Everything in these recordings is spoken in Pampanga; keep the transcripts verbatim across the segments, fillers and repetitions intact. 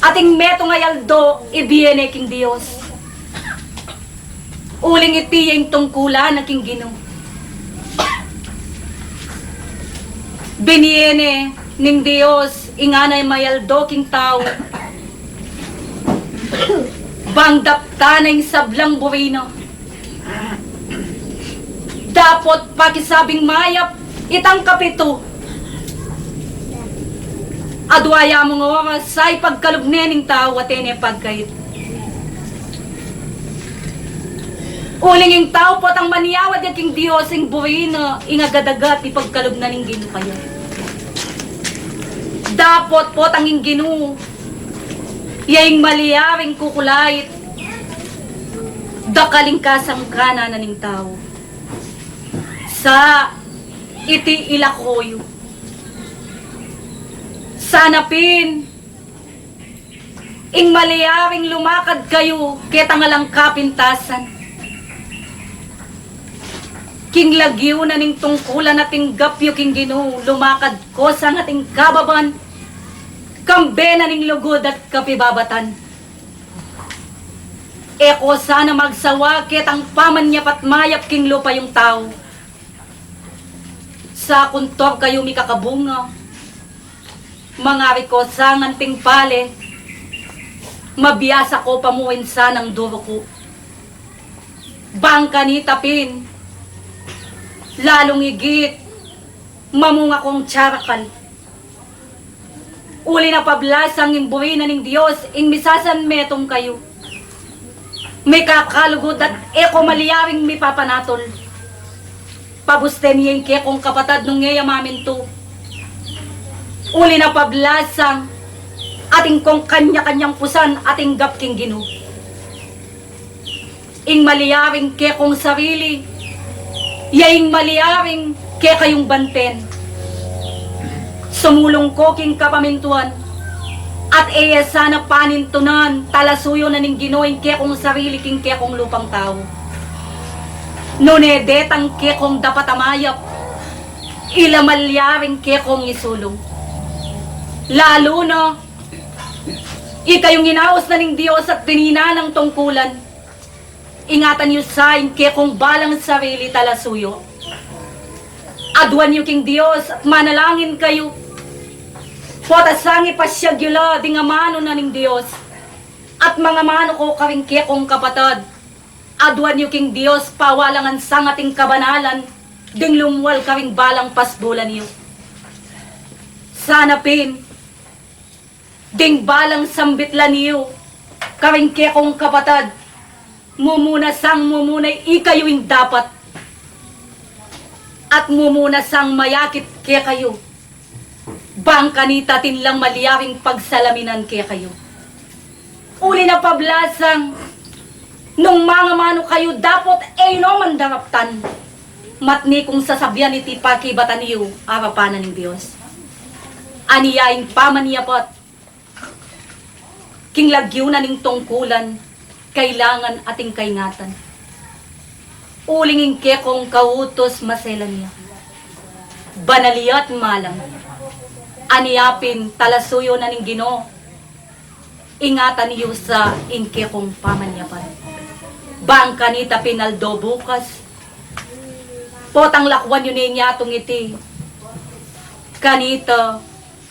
Ating metung a aldo, ibie ne king Dios. Uling iti ya ing tungkulan na king Ginu. Binie ne ning Dios ing anay a aldo king tau, bang daptan na ing sablang buri na. Dapot pakisabing mayap itang kapitu. Adua ya mung oras a ipagkalub ne ning tau atin e pagkait. Uling ing tau potang manyawad ya king Dios, ing buri na ing agad-agad ipagkalub na ning Ginu kaya. Dapot potang ing Ginu ya ing malyaring kukulait, dakal ing kasangkanan na ning tau. Sa iti ilako yu. Sana pin ing malyaring lumakad kayu ketang alang kapintasan. King lagyu na ning tungkulan a tinggap yu king Ginu, lumakad ko sa ngating kababan, kambe na ning lugud at kapibabatan. E ko sana magsawa ketang pamanyapat mayap king lupa yung tau. Sa kuntor kayu mikakabunga, mangari ko sa nganting pale, mabiasa ko pamuin sanang duruku. Bang kanita pin, lalung igit, mamunga kong tiyarakal. Uli na pablasang ing buri na ning Dios, ing misasanmetung kayu. Mikakalugud at e ko malyaring mipapanatul. Pabusten ye ing kekong kapatad nung e ya mamintu. Uli na pablasang atin kong kanya-kanyang pusan atin gap king Ginu. Ing malyaring kekong sarili, ya ing malyaring kekayung banten. Sumulung ko king kapamintuan, at e ya sana panintunan, talasuyu na ning Ginu ing kekong sarili king kekong lupang tau. Nune detang kekong dapat a mayap, ila malyaring kekong isulung. Lalu na, ikayung inaus na ning Dios at dinan nang tungkulan. Ingatan yu sa ing kekong balang sarili talasuyu. Aduan yu king Dios at manalangin kayu. Pota sang ipasyag yu la ding amanu na ning Dios. At mangamanu ko karing kekong kapatad. Aduan yu king Dios pawalangan sang ating kabanalan ding lumwal karing balang pasbulan yu. Sana pin, ding balang sambitlan yu, karing kekong kapatad, mumuna sang mumuna ikayu ing dapat. At mumuna sang mayakit kekayu. Bang kanita atin lang malyaring pagsalaminan kekayu. Uli na pablasang, nung mangamanu kayu dapot e yu no man daraptan. Matni kung sasabian iti pakibatan yu, arapan na ning Dios. Ania ing pamanyapat, king lagyu na ning tungkulan, kailangan ating kaingatan. Uling ing kekong kautus maselan ya. Banal ya't malam. Ania pin talasuyu na ning Ginu. Ingatan yu sa ing kekong pamanyapat. Bang kanita pin aldo bukas. Potang lakwan yu ne ing yatung iti. Kanita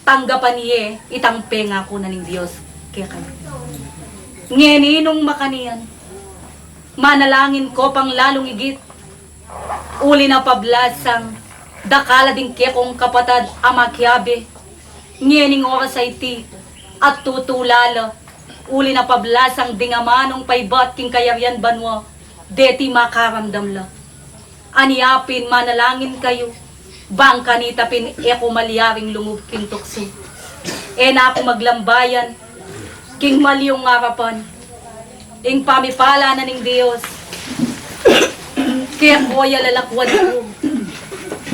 tanggapan ye itang pengaku na ning Dios kekayu. Ngeni nung makanyan, manalangin ko pang lalung igit, uli na pablasang dakal a ding kekong kapatad a makiabe ngening oras a iti, at tutula la, uli na pablasang ding amanung paibat king kayarian banua, deti makaramdam la. Ania pin manalangin kayu, bang kanita pin e ku malyaring lungub king tuksu. E na ku maglambayan king malyung arapan. Ing pamipala na ning Dios keku ya lalakwan ku.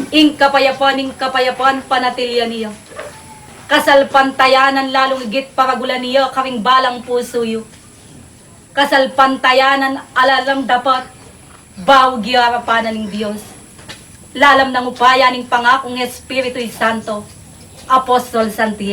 Ing kapayapan, ing kapayapan panatilian ya. Kasalpantayanan lalung igit paragulan ya karing balang pusu yu. Kasalpantayanan ala lang dapat, baug ya arapan na ning Dios. Lalam nang upaya ning pangakung Espiritu Santo, Apostol Santiago.